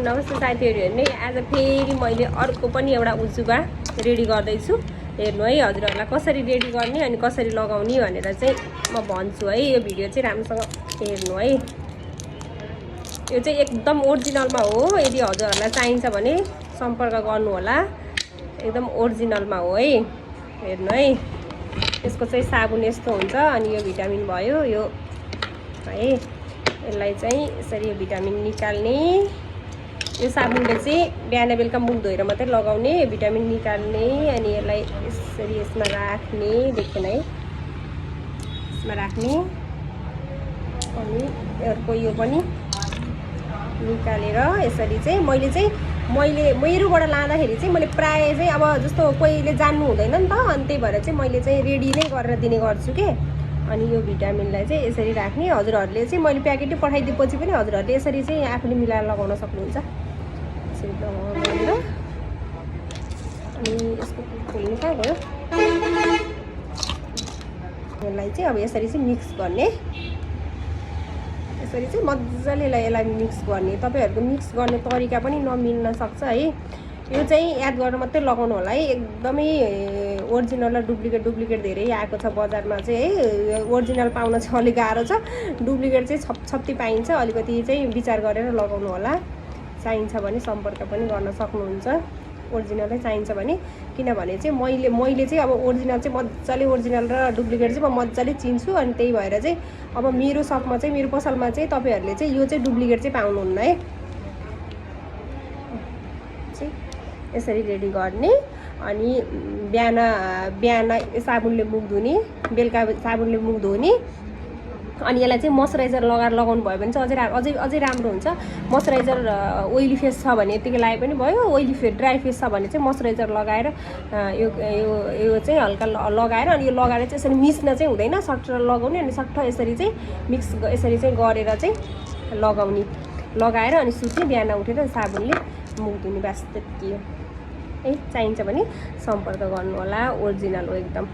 नमस्ते साथीहरू। हेर्नु है, आज फेरि मैले अर्को पनि एउटा उजुबा रेडी गर्दैछु। हेर्नु है हजुरहरूलाई कसरी रेडी गर्ने अनि कसरी लगाउने भनेर चाहिँ म भन्छु है। यो भिडियो चाहिँ राम्रोसँग हेर्नु है। यो चाहिँ एकदम ओरिजिनलमा हो। यदि हजुरहरूलाई चाहिन्छ भने सम्पर्क गर्नु होला। एकदम ओरिजिनलमा हो है। हेर्नु है, यसको चाहिँ साबुन यस्तो हुन्छ अनि यो भिटामिन भयो यो है। यसलाई चाहिँ यसरी यो भिटामिन निकाल्ने। यो साबुनले चाहिँ बिहान बेलुका मुख धोएर मात्रै लगाउने, भिटामिन निकाल्ने अनि यसलाई यसरी यसमा राख्ने। देख्दैन है, यसमा राख्ने अनि अर्को यो पनि निकालेर यसरी चाहिँ मैले मेरोबाट लाँदाखेरि चाहिँ मैले प्राय चाहिँ अब जस्तो कोहीले जान्नु हुँदैन नि त, अनि त्यही भएर चाहिँ मैले चाहिँ रेडी नै गरेर दिने गर्छु के। अनि यो भिटामिनलाई चाहिँ यसरी राख्ने। हजुरहरूले चाहिँ मैले प्याकेटै पठाइदिएपछि पनि हजुरहरूले यसरी चाहिँ आफूले मिलाएर लगाउन सक्नुहुन्छ। यसरी लगाएर अनि यसको खोल्नु कहाँ गयो, यसलाई चाहिँ अब यसरी चाहिँ मिक्स गर्ने। यसरी चाहिँ मजाले यसलाई मिक्स गर्ने। तपाईँहरूको मिक्स गर्ने तरिका पनि नमिल्न सक्छ है। यो चाहिँ याद गरेर मात्रै लगाउनु होला है। एकदमै ओरिजिनल र डुप्लिकेट धेरै आएको छ बजारमा चाहिँ है। ओरिजिनल पाउन चाहिँ अलिक गाह्रो छ, डुप्लिकेट चाहिँ छप्ती पाइन्छ। अलिकति चाहिँ विचार गरेर लगाउनु होला। चाहिन्छ भने सम्पर्क पनि गर्न सक्नुहुन्छ ओरिजिनलै चाहिन्छ भने। किनभने चाहिँ मैले चाहिँ अब ओरिजिनल चाहिँ मजाले ओरिजिनल र डुप्लिकेट चाहिँ म मजाले चिन्छु। अनि त्यही भएर चाहिँ अब मेरो सपमा चाहिँ मेरो पसलमा चाहिँ तपाईँहरूले चाहिँ यो चाहिँ डुप्लिकेट चाहिँ पाउनुहुन्न है। यसरी रेडी गर्ने अनि बिहान साबुनले मुख धुने, बेलुका साबुनले मुख धुने। अनि यसलाई चाहिँ मोइस्चराइजर लगाएर लगाउनु भयो भने चाहिँ अझै राम्रो हुन्छ। मोइस्चराइजर ओइली फेस छ भने यतिकै लाए पनि भयो। ड्राई फेस छ भने चाहिँ मोइस्चराइजर लगाएर यो चाहिँ हल्का लगाएर अनि यो लगाएर चाहिँ यसरी मिच्न चाहिँ हुँदैन, सट्ट लगाउने अनि सट्ट यसरी चाहिँ मिक्स यसरी चाहिँ गरेर चाहिँ लगाएर अनि सुत्ने। बिहान उठेर साबुनले मुख धुने। बास त्यति हो है। चाहिन्छ भने सम्पर्क गर्नु होला। ओरिजिनल हो एकदम।